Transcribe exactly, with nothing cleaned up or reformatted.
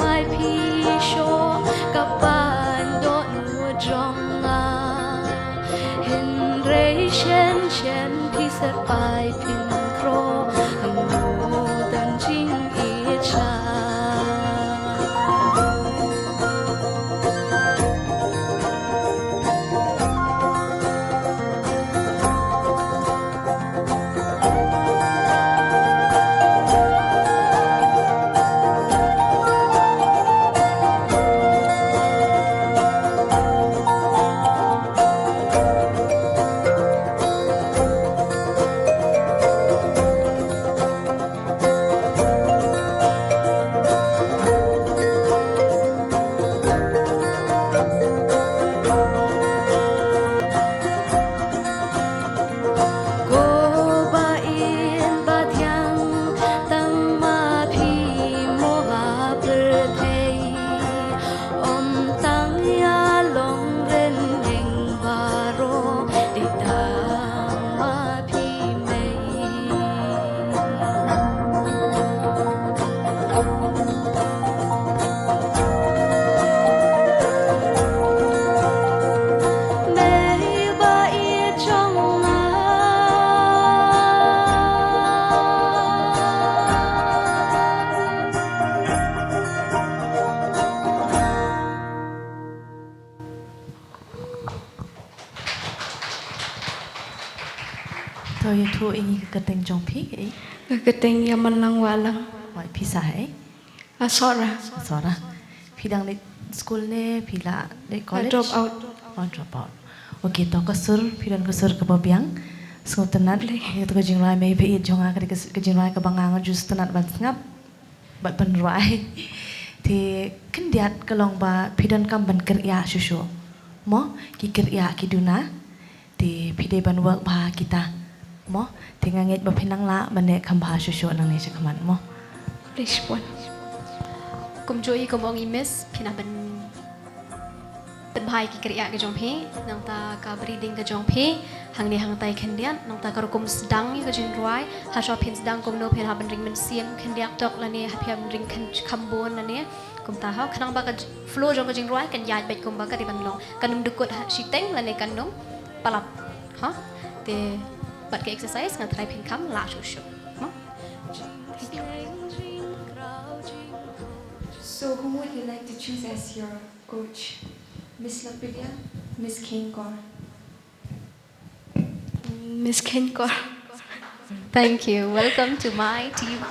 Mai phi shuh ka ban dohnud jong nga. Hynrei shen shen phi sa phai pynkhroh, hangno don jingïeit sha. Ko Ba Ïeit Ba Thiang, tang ma phi mo ha pyrthei. Ym tang ïa long rynïeng baroh, dei tang ma phi mei. Mei ba ïeit jong nga. To ïathuh ïa ngi ka kyrteng jong phi, eh? Ka kyrteng Ïamanlang Wahlang. Hooid, phi sah, eh? Ah, Sohra. Sohra. Phi dang leit skul ne phi la leit college? Ah, drop out. Oh, drop out. Okay, to ka sur, phi don ka sur kaba biang. Sngewtynnat. Ïa to ka jingrwai Mei ba ïeit jong nga, ka dei ka jingrwai kaba nga nga ju sngewtynnat ban sngap bad ban rwai. Te khyndiat ka long ba phi donkam ban kyrïah shuh shuh. Mo, ki kyrïah ki duna. Te phi dei ban work bha kita. Mo, te nga ngeit ba phin nang lah ban leh kham bha shuh shuh nangne shakhmat mo. Khublei shibun. Kumjuh hi kum ong i Miss, phin hap ban pynbha ïa ki kyrïah ki jong phi, nangta ka breathing ka jong phi, hangne hangtai khyndiat, nangta ka rukom sdang ïa ka jingrwai, hashwa phin sdang kumno phin hap ban ring mynsiem khyndiat tok lane hap ban ring kham, kham bun lane. Kumta ho, khnang ba ka j-, flow jong ka jingrwai kan ïaid beit kumba ka dei ban long. Kan ym dukut ha shiteng lane kan ym palat. Ha? Te bad ka exercise nga tharai phin kham lah shuh shuh. Ha? Thank you. So who would you like to choose as your coach? Miss Lapilia, Miss Kheinkor. Miss Kheinkor. Thank you. Welcome to my team.